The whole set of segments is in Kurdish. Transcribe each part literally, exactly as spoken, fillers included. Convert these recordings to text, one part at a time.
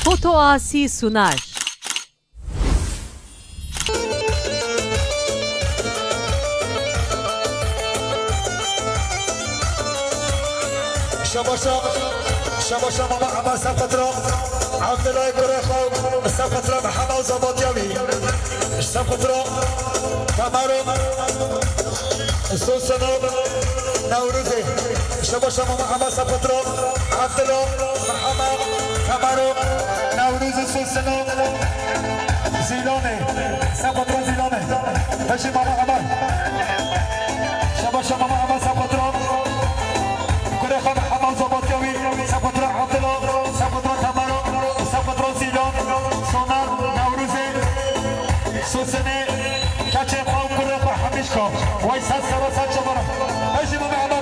Foto Asi Sunar. Şabaşa, şabaşa mama Ema Sefetra, Abdullah Kurexo, Sefetra Mehema Zabatyavî, Sefetra Tamaro, Soseno, Newruzê, şabaşa mama Ema Sefetra, Abdullah, Mehema, Tamaro, Newruzê, Soseno, Zîlanê, Sefetra Zîlanê, Beşî mama Ema. Şabaşa mama Ema Sefetra. Kurê xwe Ema Zabatyavî, Sefetra Abdila, Sefetra Temero, Sefetra Zîlan, Somer, Newruzê, Sosinê, keçê xwe û kurê xwe Hemîşka. Wey sed sera sed çabara. Beşî mama Ema.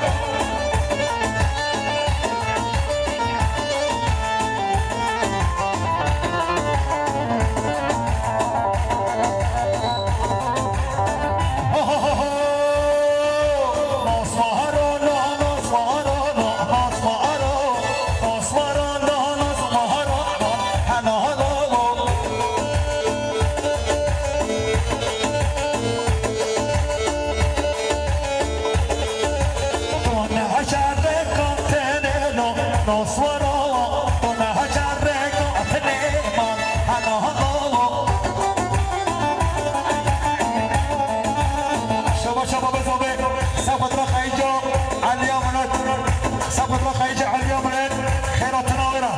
Noswara, tu ne hecareka tenê man, hena hana. Şaba şaba be zabe, Sefetra Xeyca, Aliya Milet, Sefetra Xeyca, Aliya Milet, xêratina wera.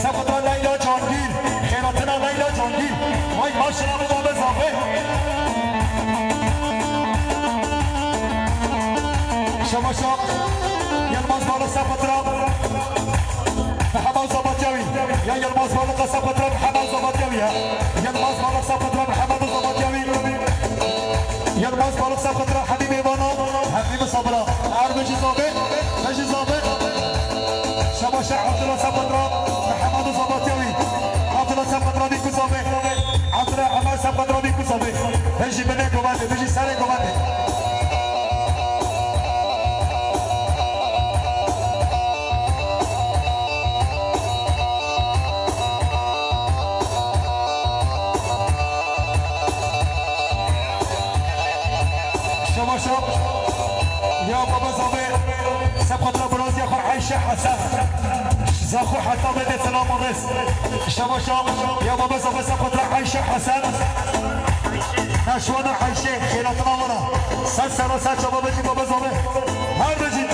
Sefetra Leyla Cangîr, xêratina Leyla Cangîr. Vay maşallah be zabe zabe. Şaba şaba. Yilmaz Balık Sefetra Mehema Zabatyavi. Ya Yilmaz Balık Sefetra Mehema Zabatyavi ya. Yilmaz Balık Sefetra Mehema Zabatyavi. Yilmaz Balık Sefetra Habib Evano. Habib Sabra. Arbeci Zabe. Beji Zabe. Şabaşa Abdullah Sefetra Mehema Zabatyavi. Abdullah Sefetra Bikuzabe. Abdullah Ömer Sefetra Bikuzabe. Beji bine govende. Beji sare govende. Şaba şaba. Ya baba zabe. Sefetra biraz ya xwe Ayşe Hasan. Zaxo heta bede selam res. Şaba şaba. Ya baba zabe Sefetra Ayşe Hasan. Naşwana Ayşe, xêratina wina. Sed sera sed çaba bejî baba zabe. Her bejî.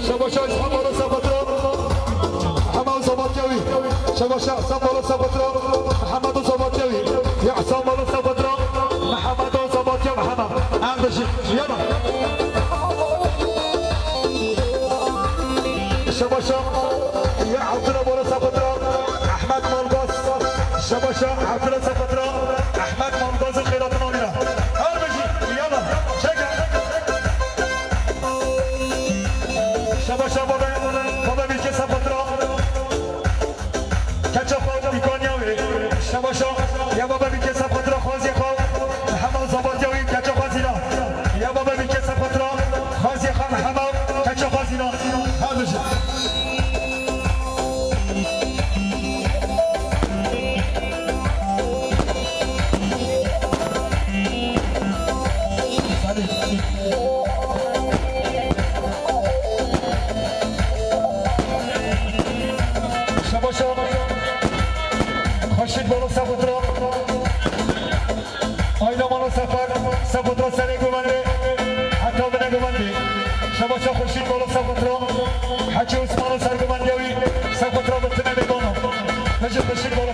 Şabaşa Hasan Balık Sefetra. Hasan Balık Sefetra. Hasan Balık Sefetra. Ya Hasan Balık Sefetra. Mehmet Sabatya Mehmet. Erdişi. Yana. Şabaşa. Ya Abdullah Balık Sefetra. Ahmet Malbas. Şabaşa Abdullah Sefetra. Ahmet Malbas'ın xeyratına oyna. Her beşi. Yana. Çek. Şabaşa baba. Baba bir kez Sefetra. Keça xwe îmkaniya wê. Şabaşa ya baba bike Sefetra xwazê xwe. Hema Zabatya wê keça xwe zîna. Ya baba bike Sefetra xwazê xwe Hema keça xwe zîna. Her bijî. Govendî. Şebaşa Xurşîd Balo Sefetra. Hecî Osman û sergovendiya wî Sefetra bi tinê mêvanan. Hecî Xurşîd Balo.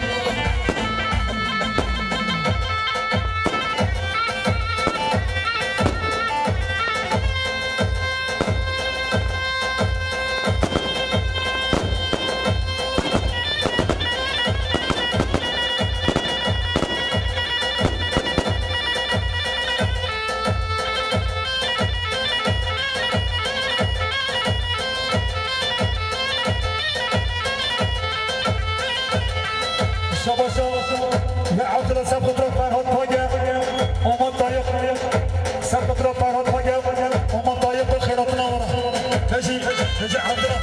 Şabaşa ve Abdullah Sefetra Ferhat Page, Omar Tayyip, Sefetra Ferhat Page, Omar Tayyip ve xeyratına vara. Hecî, Hecî Abdullah.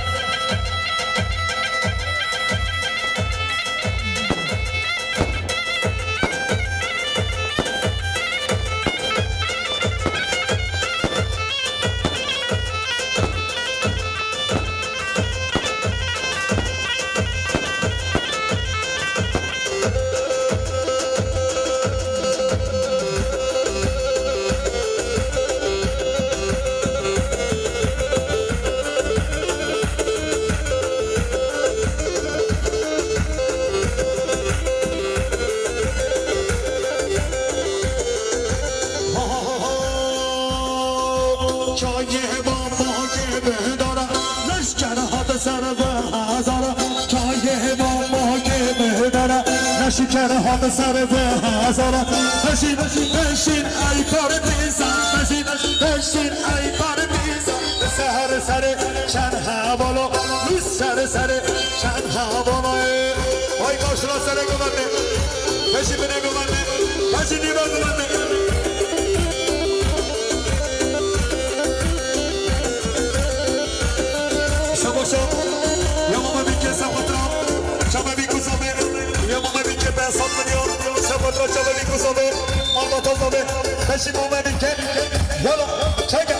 Çayê bambaxê bidara, leşker hat ser ve hezara. Çayê bambaxê bidara, leşker hat ser ve hezara. Beşîn, beşîn, ey partîzan, beşîn, beşîn, ey partîzan. Ser serê çend hevala, ser serê çend hevala. Ay başla serê govende. Beşî binê govende. Beşî nîva govende. Şabaşa. Ya mama bir kez sapatra. Çame bir kusabe. Ya mama bir kez ben satmıyor. Sapatra çame bir kusabe. Mama tazabe. Beşî mama bir kez. Yala. Çeke.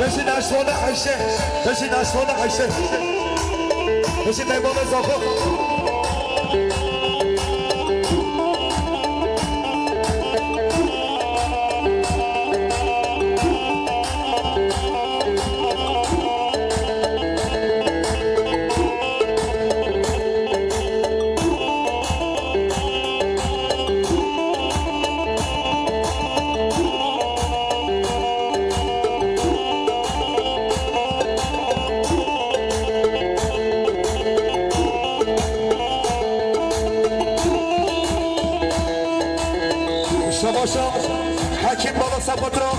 Beşî naşwana Ayşe. Beşî naşwana Ayşe. Beşî meybana Zaxo. Şabaşa Hekim Balık Sapatra.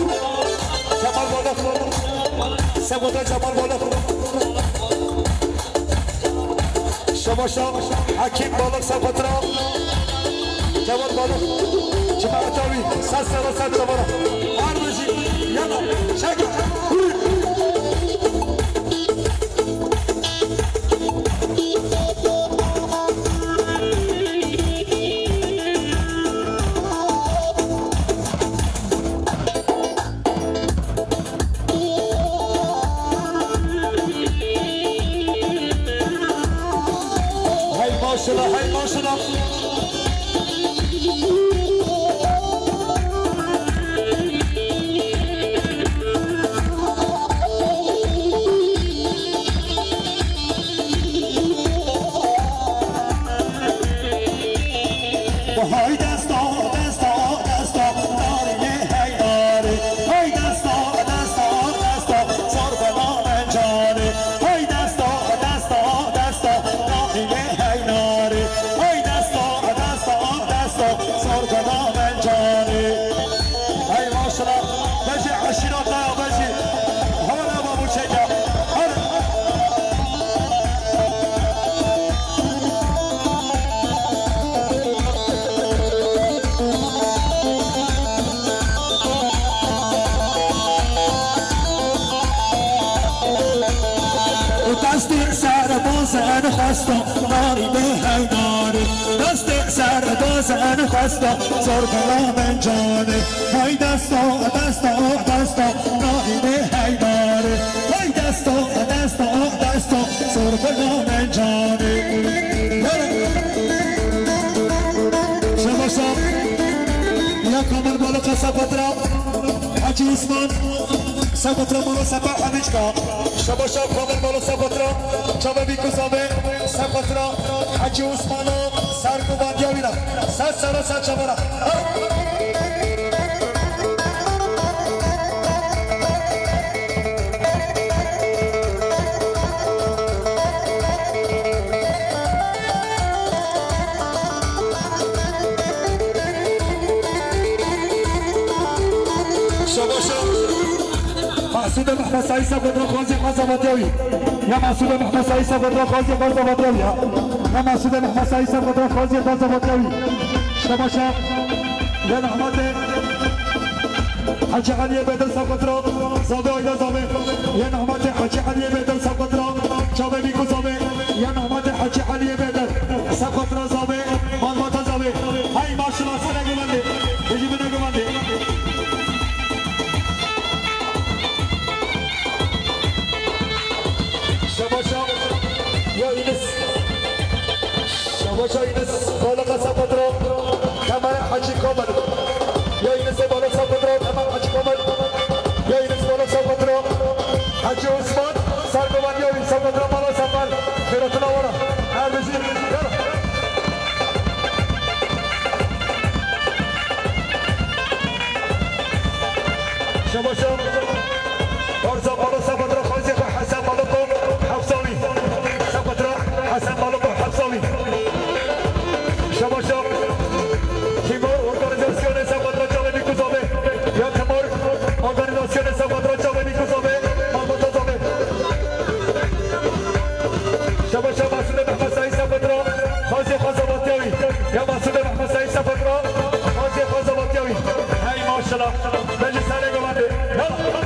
Kemal Balık. Sapatra Kemal Balık. Şabaşa Hekim Balık Sapatra. Kemal Balık. Çima Atavi. Sas sala sat tabara. Ardıcı. Yana. Çek. Hürü. Hey maşallah, hey maşallah. Hay desta, desta, desta, darê Heydarê. Hay desta, desta, desta, sor bena mencanê. Hay desta, desta, desta, darê Heydarê. Hay desta, desta, desta, sor bena mencanê. Hey maşallah, bejî eşîrata ya bejî. Hala babu çeke. Hadi. Û destê ser bazên xwestan, darî bê heydarê. Destê ser Bazen xwesta zor bila min canê. Hay desta, desta, desta, navînê Heydarê. Hay desta, desta, desta, zor bila min canê. Şebaşa, ya Kamil Balık Kasap Fatra, Hacı Osman, Sefatra Mala Sepa Hemîçka. Şebaşa Kamil Mala Sefatra, çavê bî ku zavê, Sefatra Hacı Osman. Ser ku bandiya wî re. Ser sera ser çavara. Şebaşa. Masûdê Mehmed Saîd Sefatra xwezî xwe zavatiya wî. Ya Masûdê Mehmed Saîd Sefatra xwezî xwe zavatiya wî ya. Ya Masûdê Mehmed Saîd Sefatra xwezî xwe zavatiya wî. Şebaşa. Yê Nehmetê Hecî Eliyê Bêdil Sefatra. Zavê Ayda zavê. Yê Nehmetê Hecî Eliyê Bêdil Sefatra. Çavê bî ku zavê. Yê Nehmetê Hecî Eliyê Bêdil Sefatra zavê. Malbata zavê. Hey maşallah, sene guvendê. Hicî bine guvendê. Şebaşa ya Yunus. Şebaşa Yunus. Bala Kasap Fatra. Kemal Hacı Kamil. Ya Yunus Bala Kasap Fatra. Kemal Hacı Kamil. Ya Yunus Bala Kasap Fatra. Hacı Osman. Sergovan ya Yunus Fatra. Bala Sefer. Beratına vara. Erbici. Yala. Şebaşa. Arza Mala Sefatra Xazî Hesen Maliko Hafsawi. Sefatra Hesen Maliko Hafsawi. Şebaşa. Timur organizasyonê Sefatra Çavê Bîkuzavê. Ya Timur organizasyonê Sefatra Çavê Bîkuzavê. Malbata Zavê. Şebaşa Masûdê Mehmed Saîd Sefatra. Xazî Xazavatiyawi. Ya Masûdê Mehmed Saîd Sefatra. Xazî Xazavatiyawi. Hey maşallah. Bejî serê govendê. Yala.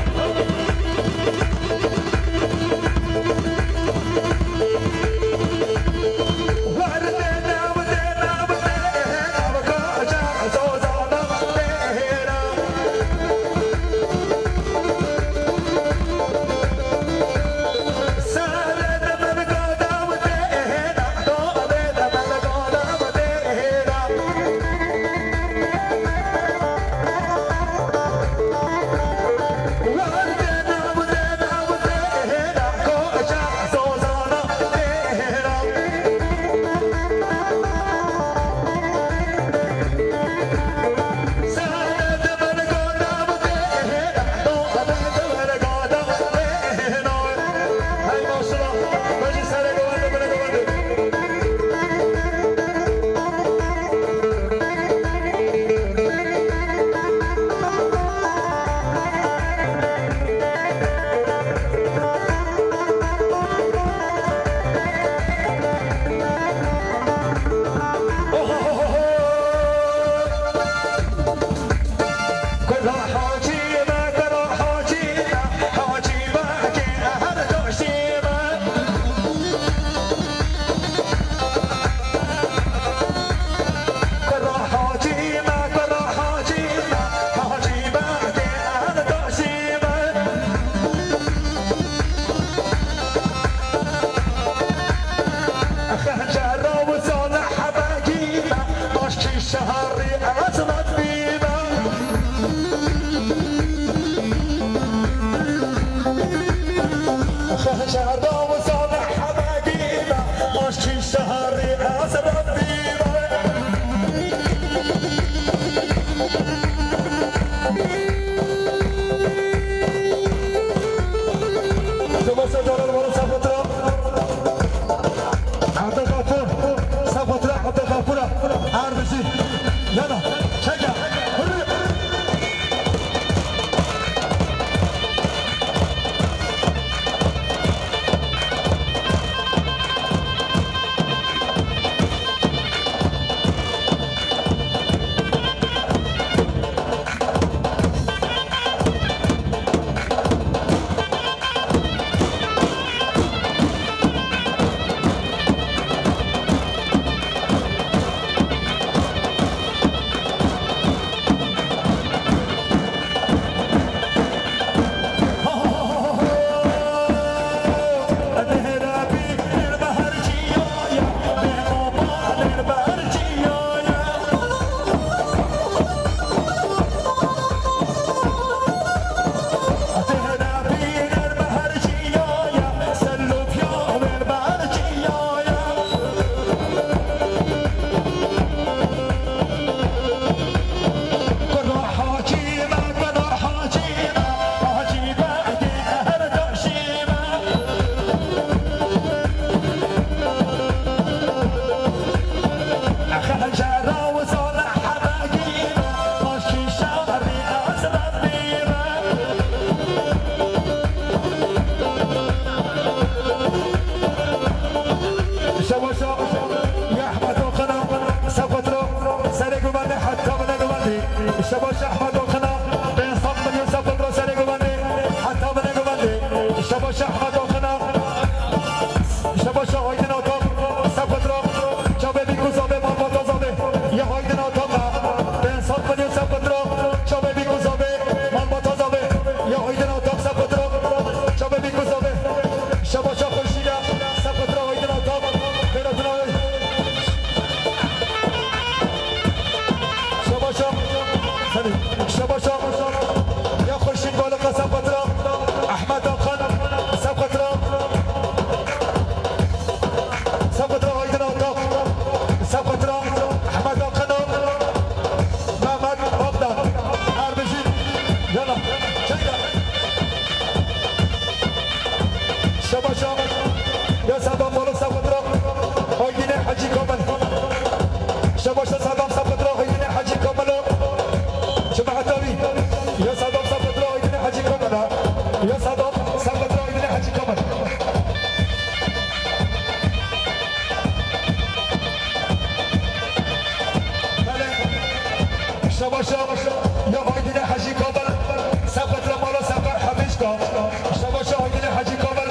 Şebaşa Aydinê Hecî Kamil,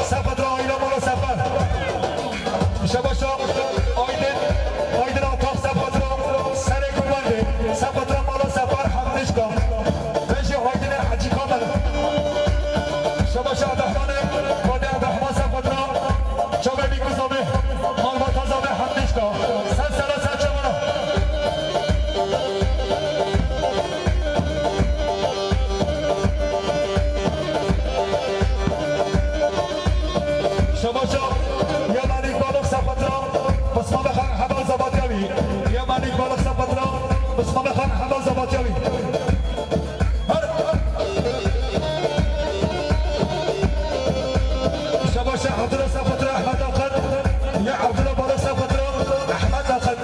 Sefetra Ayla Mala Sefer. Şebaşa Aydin, Aydin Atak Sefetra, Serê Gurmendê, Sefetra Mala Sefer, Hemdîşka. Vejî Aydinê Hecî Kamil. Şebaşa Adehranê, Kodê Adehran Sefetra, Çavê Bîkû Zavê, Malbata Zavê, Hemdîşka. Ser sera ser çavana. Şebaşa Yemanik Balık Sefetra, Pismamê Xan Hebal Zabatyavi. Yemanik Balık Sefetra, Pismamê Xan Hebal Zabatyavi. Her, her. Şebaşa Abdullah Sefetra, Ahmet Akın. Ya Abdullah Balık Sefetra, Ahmet Akın.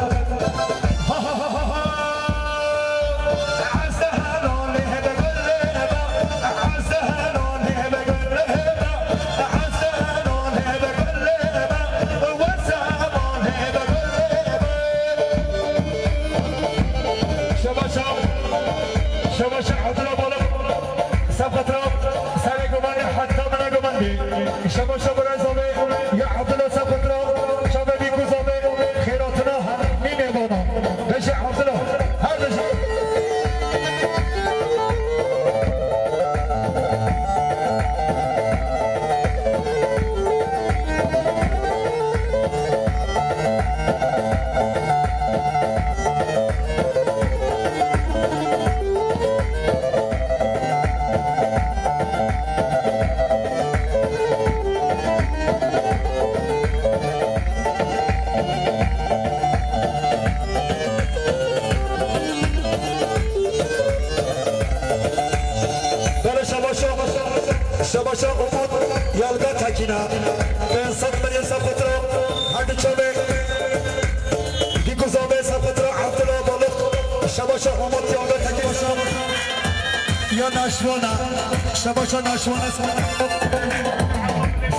Şebaşa, Şebaşa Abdullah Balık, Sefetra, Serê Gumandê, heta bine Gumandê. Şebaşa Birazovê, ya Abdullah Sefetra, Çavê Bîkû Zavê, xêratina hemî mêvana. Bejê Abdullah, her bejê. Belê şebaşa, şebaşa Umut Yalga Tekîna. Pênc sed milyon Sefetra, her du çavê. Bîkû Zavê Sefetra, Abdullah Balık. Şebaşa Umut Yalga Tekîna. Ya Naşwana, şebaşa Naşwana.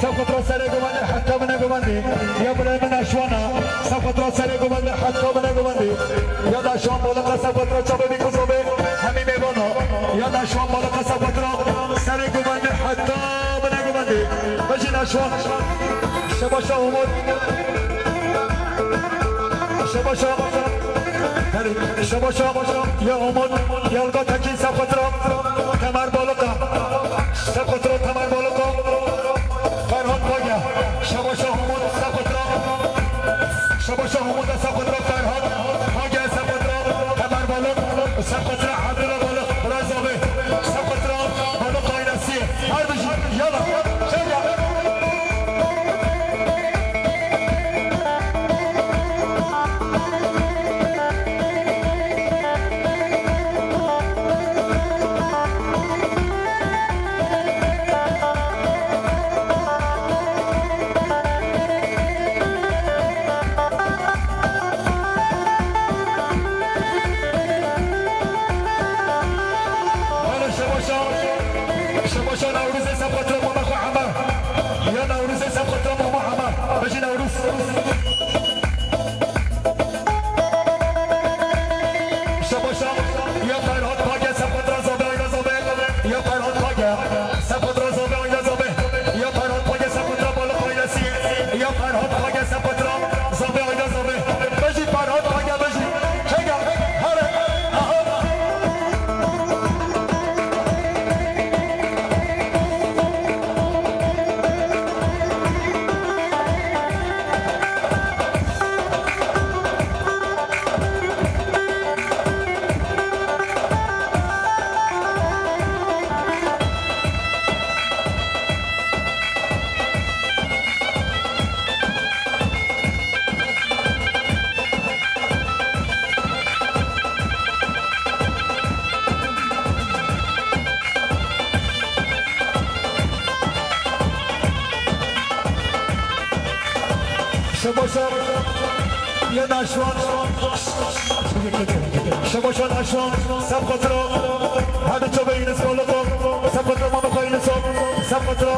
Sefetra Serê Gumandê, heta bine Gumandê. Ya Birayê min Naşwana, Sefetra Serê Gumandê, heta bine Gumandê. Ya Naşwan Balık, Sefetra Çavê Bîkû Zavê, hemî mêvana. Ya Naşwan Balık, Sefetra Serê Gumandê, heta bine Gumandê. Bejî Naşwan. Şebaşa Umut. Şebaşa. Herê, şebaşa. Ya Umut. Yalga Tekîn Sefetra. Temer Balıka. Sefetra Temer Balıka. Ferhat Page. Şebaşa Umut Sefetra. Şebaşa Umut Sefetra Ferhat. Page Sefetra. Temer Balık. Sefetra Abdullah Balık. Birazovê. Sefetra Balık ailesi. Her bijî, yala, çek ya. Hala şebaşa, şebaşa Newrozê Sefetra Mama xwe Emar. Ya Newrozê Sefetra Mama Emar. Bejî Newroz. Şebaşa, ya Ferhat Page Sefetra Zavê Ayla Zavê. Ya Ferhat Page Sefetra Zavê Ayla Zavê. Ya Ferhat Page Sefetra Balık ailesi. Ya Ferhat Page Sefetra Zavê Ayla Zavê. Bejî Ferhat Page bejî. Çek ya. Here. Aha. Şebaşa ya Naşwan. Şebaşa Naşwan. Sefetra. Hadi çavê Yunus Balıko. Sefetra Mamıko Yunus. Sefetra.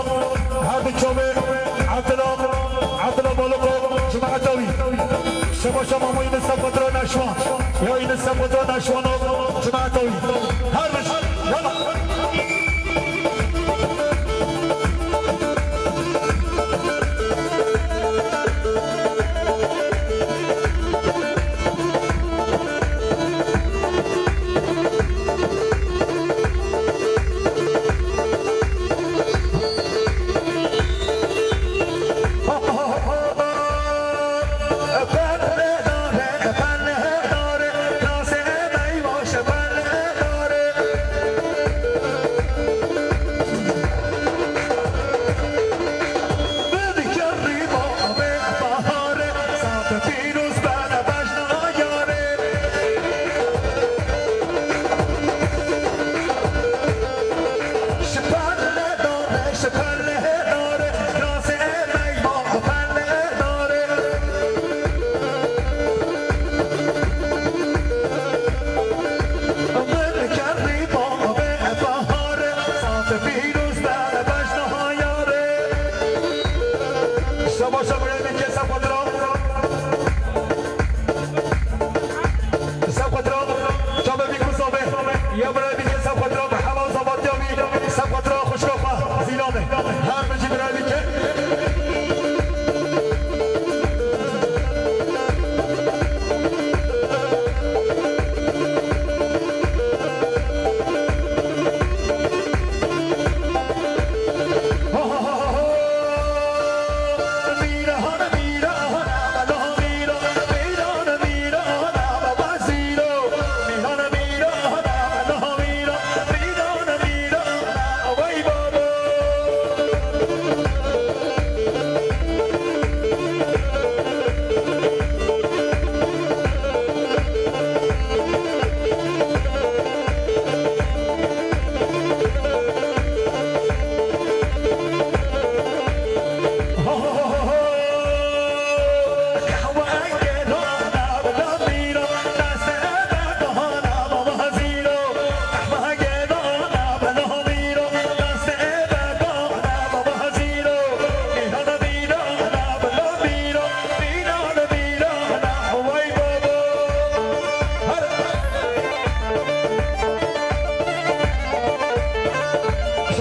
Hadi çavê Abdullah. Abdullah Balıko. Cemaatawi. Şebaşa Mamo Yunus Sefetra Naşwan. Ya Yunus Sefetra Naşwan. Cemaatawi. Her bir. Yala.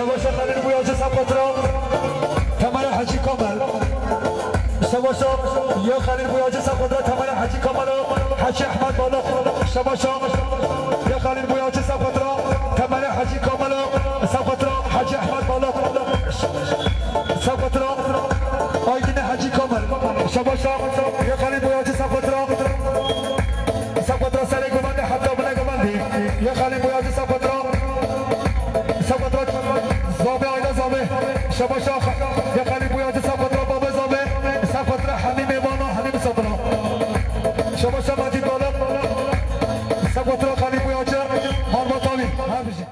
Şebaşa Xelîl Buyacı Saqatra, Temele Hecî Kamel. Şebaşa ya Xelîl Buyacı Saqatra, Temele Hecî Kamel, Hecî Ehmed Balak. Şebaşa ya Xelîl Buyacı Saqatra, Temele Hecî Kamel, Saqatra Hecî Ehmed Balak. Saqatra Aydin Hecî Kamel. Şebaşa ya Xelîl Buyacı Saqatra. Saqatra serê govendê heta binê govendê. Ya Xelîl Buyacı Saqatra. Saqatra Zabe, aile Zabe. Şebaşa ya Xelîl Buyacı Saqatra Babe Zabe. Saqatra Hemî Mêvana, Hemî Misafira. Şebaşa Mecîd Balak. Saqatra Xelîl Buyacı Malbatavî. Her bijî.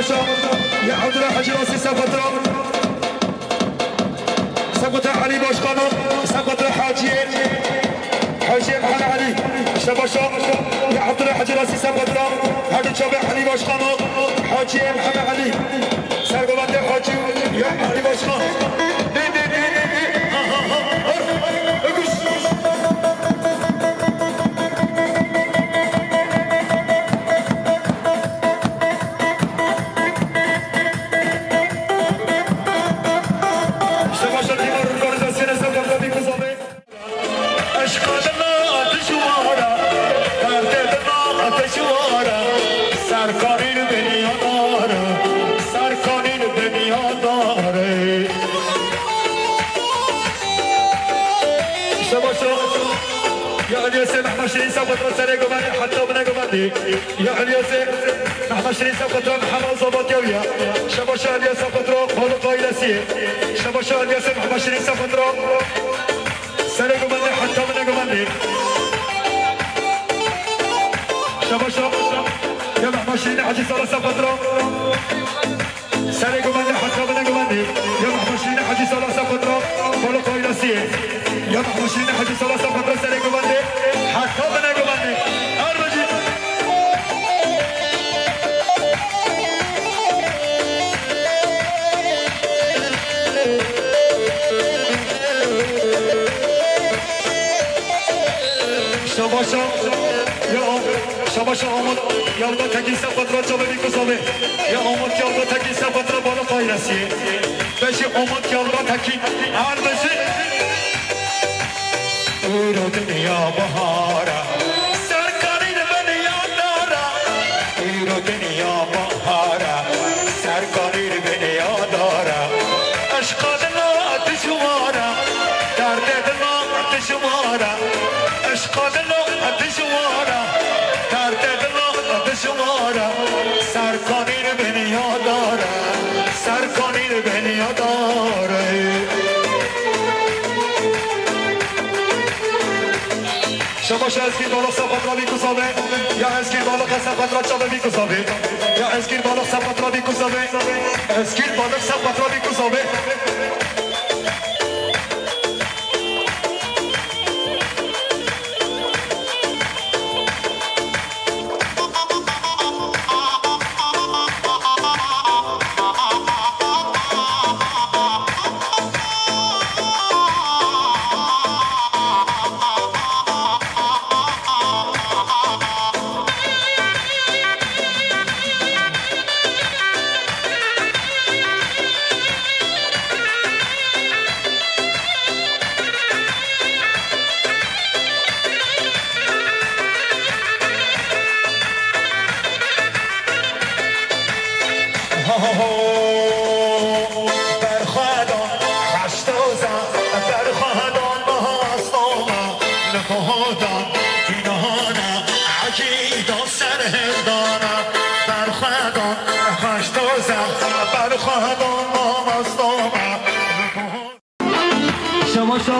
Ya Abdullah Hacı Rasi Sefatra. Sefatra Ali Başkanı. Sefatra Hacı. Hacı Muhammed Ali. Şebaşa. Ya Abdullah Hacı Rasi Sefatra. Hadi Çabe Ali Başkanı. Hacı Muhammed Ali. Sergovende Hacı. Ya Ali Başkan. Öküz. Şebaşa Timur organizasyonu Sefatra Bikuzabê. Eşqa dila dijwara, derdê dila dijwara, serkanî li dinya dare, serkanî li dinya dare. Şebaşa, ya Eliyasê Mehmet Şirîn Sefatra serê gumendê heta bine gumendê. Ya Eliyasê Mehmet Şirîn Sefatra Mehmet Zabat Yawiya. Şebaşa Eliyasê Sefatra Xalid Ailesi. Şebaşa Eliyasê Mehmet Şirîn Sefatra. Serê gumendê heta bine gumendê. Şebaşa ya Mehmet Şirîn Hacı Sala Sefatra. Serê gumendê heta bine gumendê. Ya Mehmet Şirîn Hacı Sala Sefatra. Balık ailesi. Ya Mehmet Şirîn Hacı Sala Sefatra serê gumendê heta bine gumendê. Erbeci. Şabaşa, ya, şabaşa Ahmet Yalda Tekin Sefatra Çabe Bikuzabê. Ya Ahmet Yalda Tekin Sefatra Balık ailesi. Beşi Ahmet Yalda Tekin. Erbeci. Îro dinya bahar e, serkanî li dinya dar e. Îro dinya bahar e, serkanî li dinya dar e. Eşqa dila dijwar e, derdê dila dijwar e. Eşqa dila dijwar e, derdê dila dijwar e. Serkanî li dinya dar e, serkanî li dinya dar e. Şebaşa Ezgîr Balık Sefatra Bikuzabê. Ya Ezgîr Balık Sefatra Çabe Bikuzabê. Ya Ezgîr Balık Sefatra Bikuzabê. Ezgîr Balık Sefatra Bikuzabê. Ho, ho, ho, berxwedan, xeştoza, berxwedan, mahastoma, li pohodan, dînahana, ecîda serhildana, berxwedan, xeştoza, berxwedan, mahastoma, li pohodan. Şebaşa,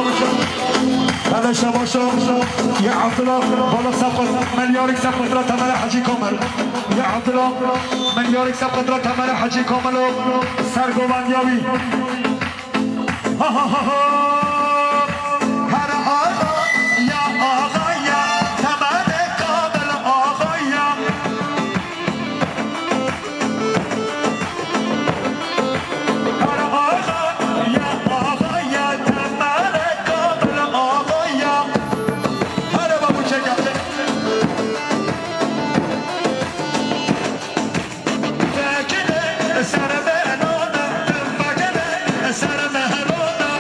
hele şebaşa, ya Abdullah, Balık Sefatra, Melyarik Sefatra, Temele Hacı Komel. Ya Abdullah, Melyarik Sefatra, Temele Hacı Komel, o sergovendiya wî. Ha, ha, ha, ha. Her axa ya axa ya, Temele Kamil axa ya. Her axa ya, axa ya, Temele Kamil axa ya. Hele babu çek, çek. Vekile ser benana, vekile ser mehrana.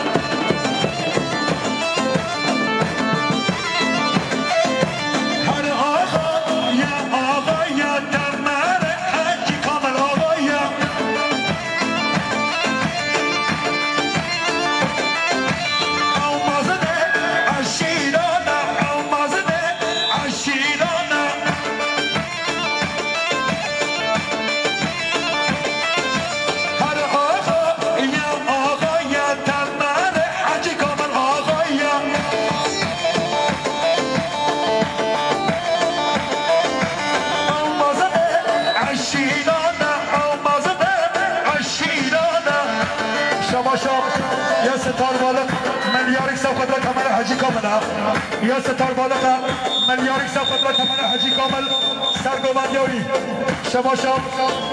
Ya Sitar Balık, milyarek sefqetra Temel Hacı Kamil ha. Ya Sitar Balık, milyarek sefqetra Temel Hacı Kamil. Ser gomandiya wî. Şebaşa.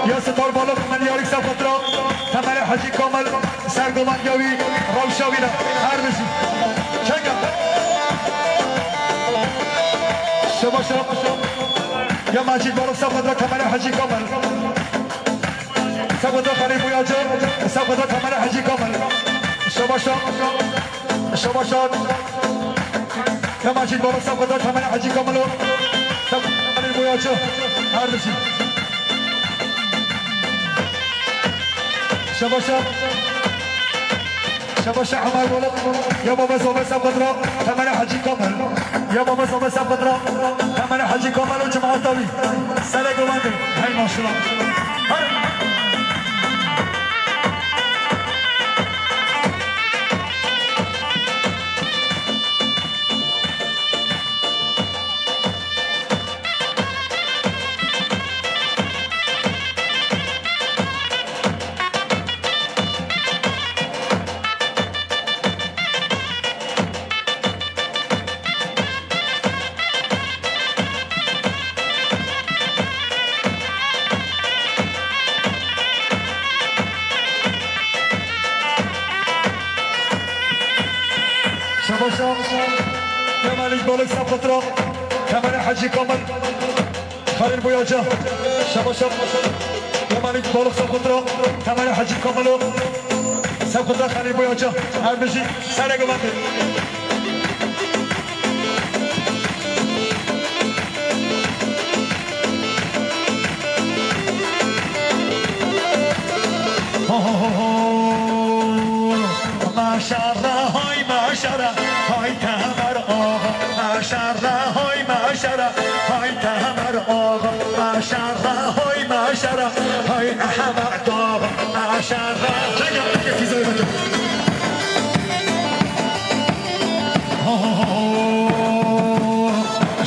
Ya Sitar Balık, milyarek sefqetra Temel Hacı Kamil. Ser gomandiya wî. Rewşa wî de. Her bijî. Çeka. Şebaşa. Ya Macit Balık sefqetra Temel Hacı Kamil. Sefqetra Xelîl Boyacı, sefqetra Temel Hacı Kamil. Şebaşa, şebaşa. Ya Macit Balık sefqetra Temel Hacı Kamil o. Sefqetra Xelîl Boyacı. Her bijî. Şebaşa. Şebaşa Emel Balık. Ya Baba Sobe sefqetra Temel Hacı Kamil. Ya Baba Sobe sefqetra Temel Hacı Kamil o cemaat tabi. Sere gomandiya wî. Hey maşallah. Hey. Şebaşa. Ya Malik Balık sefqetra Temel Hacı Kamil. Xelîl Boyacı. Şebaşa. Ya Malik Balık sefqetra Temel Hacı Kamil o. Sefqetra Xelîl Boyacı. Her bijî. Sere gomandiya wî. Ho, ho, ho, ho. Maşallah, hay maşallah, hay Temer ağa. Maşallah, hay maşallah, hay Temer ağa. Maşallah, hay maşallah, hay Ehmed ağa. Maşallah. Çek, çek, çek, çek.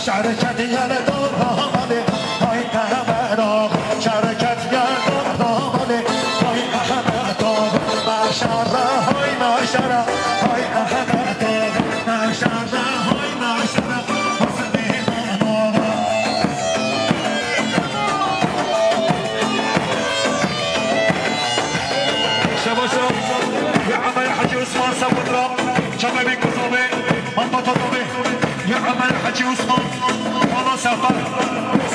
Şerket yele dor damadê, hay Temer ağa. Şerket yele dor damadê, hay Ehmed ağa. Maşallah, hay maşallah, hay Ehmed ağa. Maşallah, hay maşallah, Hüseyin ağa. Şebaşa, ya Emel Hacı Osman sefqetra, çavê bî kuzovê, mambata tovê. Ya Emel Hacı Osman, Vala Sefar,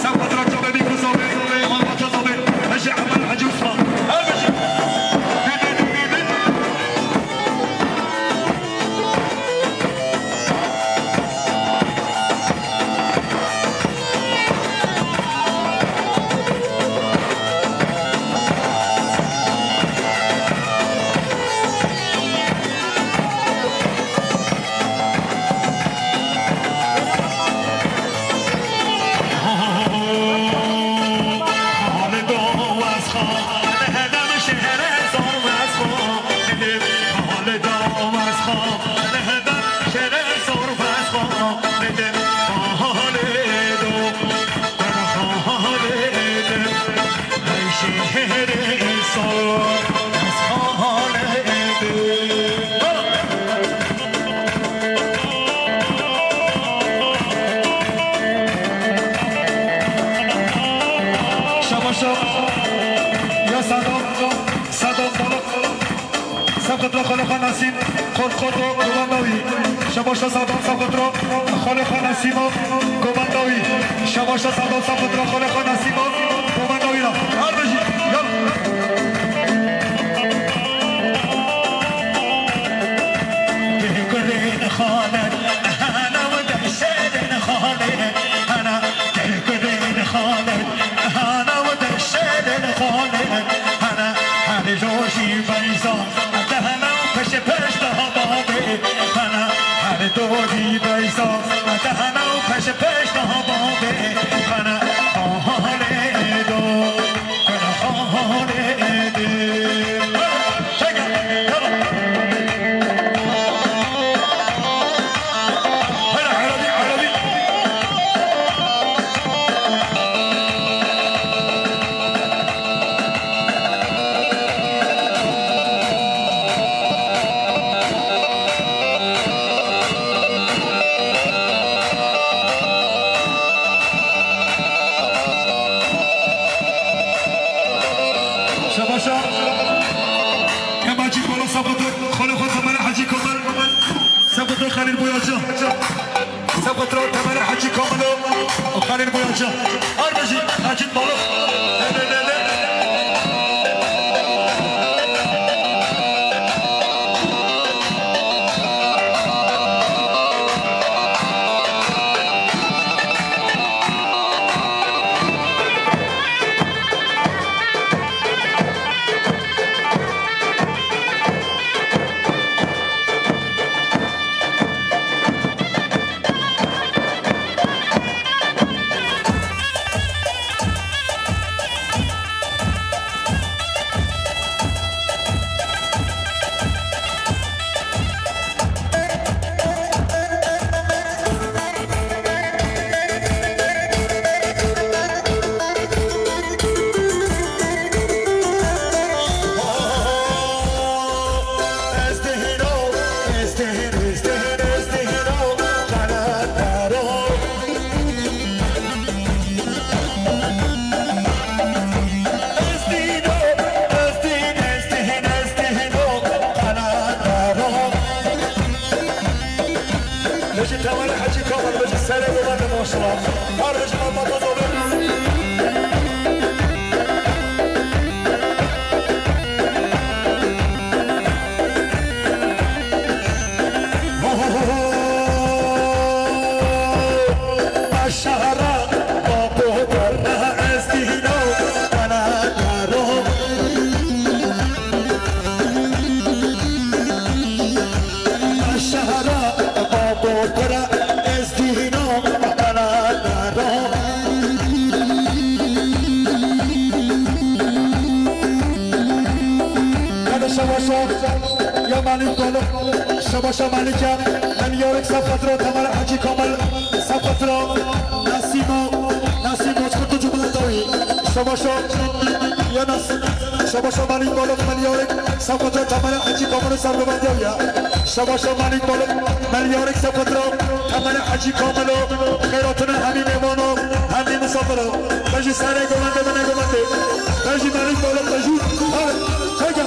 sefqetra çavê bî kuzovê, mambata tovê. Hacı Emel Hacı Osman. Her bijî. Dede, dede, dede. Şabaşa. Ya Sadam, Sadam Balık. Sefqetra Xalê Xan Nesîm, Xort Xorto, Komanda wî. Şebaşa Sadam sefqetra Xalê Xan Nesîma, Komanda wî. Şebaşa Sadam sefqetra Xalê Xan Nesîma, Komanda wî ra. Her bijî. Yal. Kurên xalet, hana û deşerên xalet, hana. Kurên xalet, hana û deşerên xalet, hana. Her rojî beyza, dehna û peş peş daha babê, hana. Her dorî beyza, dehna û peş peş daha babê, hana. Ahalê Xalil Boyacan. Sefetra Temel Hacı Kamilo. Xalil Boyacan. Arbejî Hacı Balık. Bêjî Temel Hecî Kamal, bêjî serê golan de maşallah. Her bêjî Almatoz obe. Şehra, bako berra ez dîno, bana daro. Şehra, bako berra ez dîno, bana daro. Hadi şabaşa, ya Malik Balık, şabaşa Malik ya, ben yarık safatra Temel Hacı Kamal. Sefetra Nasîmo, Nasîmo, çiqir tu cumla dawî. Şabaşo, ya Nas-, şabaşo Malîk Balık, Malî Yarık, Sefetra Temel Hacî Kamilo, sergovendiya ya. Şabaşo Malîk Balık, Malî Yarık, Sefetra Temel Hacî Kamilo, xeyratine hemî mêvano, hemî misafiro. Bejî serê govende, bine govende. Bejî Malîk Balık, bejî. Hadi, çeke.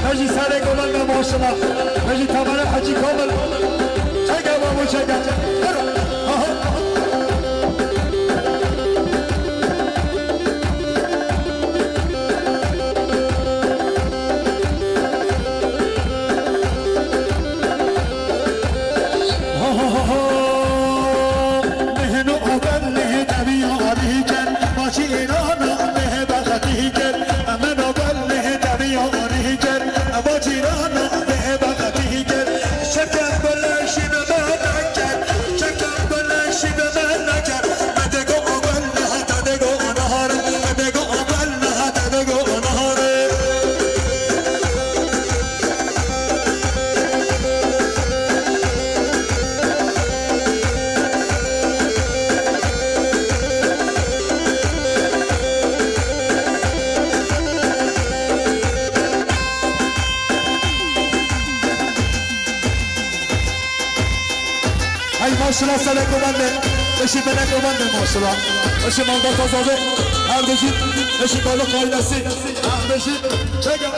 Bejî serê govende maşallah. Bejî Temel Hacî Kamil. Çeke babo, çeke. Yürü. Aha. Mehno ben ne tebiya diken, maçı inana ne bakatiken, mehno ben ne tebiya diken, maçı inana ne bakatiken. Çeken böyle şine ben çeken böyle şine ben çeken. Medego ben hata dego nahar, medego ben hata dego nahar. Hey maşallah, serê govende. Eşî bine govende maşallah. Eşî malbata zade. Her bêjî. Eşî Balık ailesi. Her bêjî. Çeke.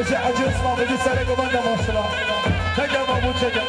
Bêje Hecî Osman, bêje sereke bende maşela. Çeke babû, çeke.